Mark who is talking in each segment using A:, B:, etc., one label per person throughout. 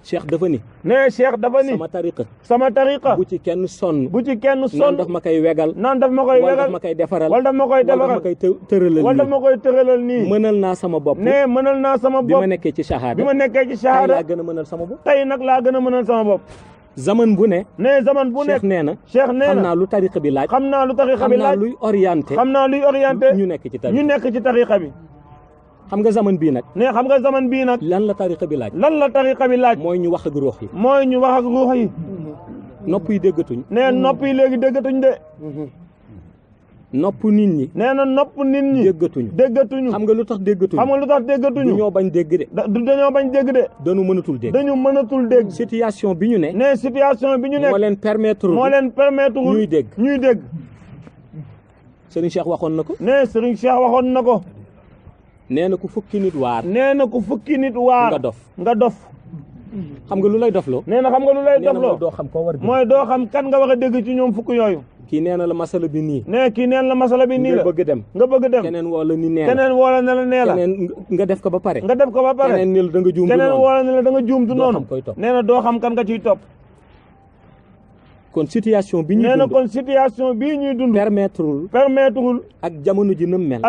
A: cheikh dafa ni
B: nee cheikh dafa ni sama tariqa
A: bu ci kenn sonn
B: naan
A: daf ma koy wegal
B: naan daf ma koy wegal
A: wala daf ma koy defaral
B: wala daf ma koy defaral
A: wala daf ma koy tëralal
B: wala daf ma koy tëralal nii
A: mënal naa sama bopp
B: nee mënal naa sama bopp
A: bi ma nekkee ci shahada tey laa gën a mënal sama bopp
B: tey nag laa gën a mënal sama bopp
A: zaman bu ne
B: nee zaman bu nekk cheikh nee na
A: xam naa lu tariqa bi laaj
B: xam naa lu tariqa bi laaj
A: xam naa luy orienté ñu nekk
B: ci tariqa bi
A: xam nga zaman bii nag
B: nee xam nga zaman bii nag
A: lan la tariqa bi laaj mooy ñu wax ak ruux yi nopp yi déggatuñ
B: nee nopp yi léegi déggatuñ de
A: nopp nit ñi
B: nee na nopp nit ñi déggatuñu
A: xam nga lu tax déggatuñu
B: du
A: ñoo bañ dégg de
B: dañoo bañ dégg de
A: dañu mënatul dégg situation bi ñu ne
B: nee situation bi ñu nekk
A: moo leen permettre ñuy
B: dégg
A: Serigne Cheikh waxoon na ko
B: nee Serigne Cheikh waxoon na ko
A: nee na ku fukki nit waar
B: nga dof
A: xam nga lu lay dofloo
B: nee na xam nga lu lay dofloo
A: doo xam koo war
B: mooy doo xam kan nga war a dégg ci ñoom fukk yooyu
A: kii nee na la masala bi nii
B: nee kii nee na la masala bi nii la nga bëgg dem
A: keneen woola ni nee
B: la
A: keneen nga def ko ba pare
B: keneen
A: ni la da nga juum
B: keneen woola ne la da nga juum du noonu nee na doo xam kan nga ciy topp
A: kon situation bi ñuy dund
B: nee na kon situation bii ñuy dund permettrewul
A: ak jamono ji ni mu mel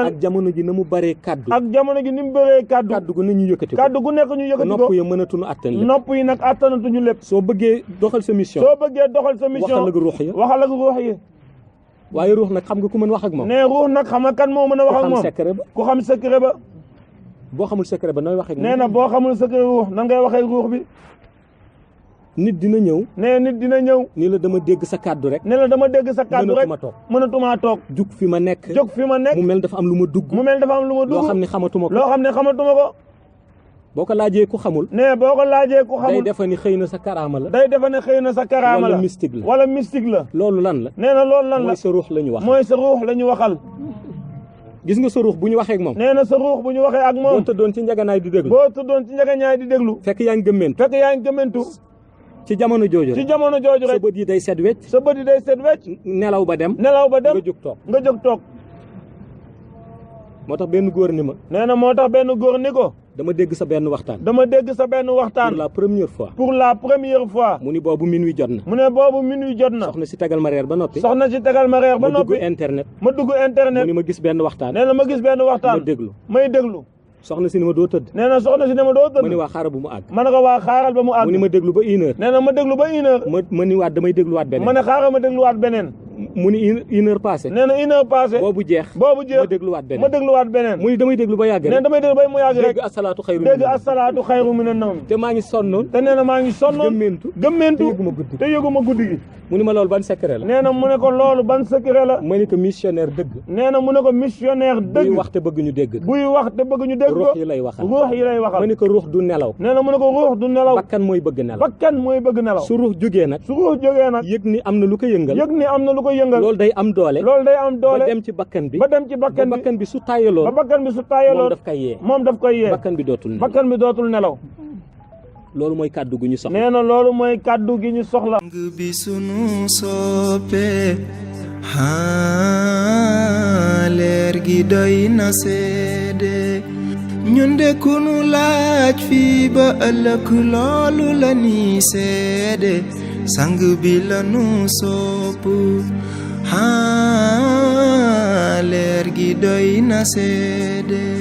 B: ak jamono ji ni mu bëree kaddu
A: gu ne ñu yëkkati ko
B: kaddu gu nekk ñu yëkkati ko
A: nopp yi mënatuñu attan lépp
B: nopp yi nag attanatuñu lépp
A: soo bëggee doxal sa mission waxal ak ruux yi waaye ruux nag xam nga ku mën wax ak moom
B: nee ruux nag xam nga kan moo mën a wax ak moom ku xam secret ba
A: boo xamul secret ba nooy waxee
B: nee na boo xamul secret ruux nan ngay waxee ruux bi
A: nit dina ñëw ni la dama dégg sa kàddu rek mënatumaa toog jug fi ma nekk mu mel dafa am lu ma dugg loo xam ne xamatuma ko boo ko laajee ku xamul day defa ni xëy na sa karaama la wala mystique la loolu lan la
B: nee na loolu lan la
A: mooy sa ruux la ñu wax
B: mooy sa ruux la ñu waxal
A: gis nga sa ruux bu ñu waxee ak moom
B: nee na sa ruux bu ñu waxee ak moom
A: boo tëddoon ci njaganaay di déglu fekk yaa ngi gëmmentu ci jamono jooju rek sa bët yi day set wecc nelaw ba dem nga jóg toog moo tax benn góor ni ma
B: nee na moo tax benn góor ni ko
A: dama dégg sa benn waxtaan
B: pour la première fois
A: mu ni boobu minuit jot na soxna si tegal ma reer ba noppi ma dugg internet mu ni ma gis benn waxtaan
B: nee na ma gis benn waxtaan may déglu
A: soxna si ni ma doo tëdd
B: nee na soxna si ne ma doo tëdd
A: ma ni waa xaaral bu mu àgg
B: ma ne ko waa xaaral ba mu àgg
A: mu ni ma déglu ba 1 heure
B: nee na ma déglu ba 1 heure
A: ma ni waat damay dégluwaat beneen
B: ma ne xaaral ma dégluwaat beneen
A: mu ni 1 heure passé
B: nee na 1 heure passé
A: boobu jeex ma dégluwaat beneen mu ni damay déglu ba yàgg rek
B: nee damay déglu ba mu yàgg rek
A: dégg asalaatu xayru minan nawm te maa ngi sonnoon
B: te nee na maa ngi sonnoon gëmmentu te yëguma guddi gi
A: mu ni ma loolu ban secret la
B: nee na mu ne ko loolu ban secret la
A: ma ni ko missionnaire dëgg
B: nee na mu ne ko missionnaire dëgg
A: buy wax te bëgg ñu dégg
B: ruux yi lay waxal
A: ma ni ko ruux du nelaw
B: nee na mu ne ko ruux du nelaw
A: bakkan mooy bëgg nelaw su ruux jógee nag yëg ni am na lu ko yëngal loolu day am doole ba dem ci bakkan bi su tàyyaloon moom daf koy yee bakkan bi dootul nelaw loolu mooy kàddu gu ñu soxla
B: nee na loolu mooy kàddu gi ñu soxla
C: bi sunu soppe leer gi doy na seede ñun de ku nu laaj fii ba ëllëg loolu la ni seede sang bi la nu sopp leer gi doy na seede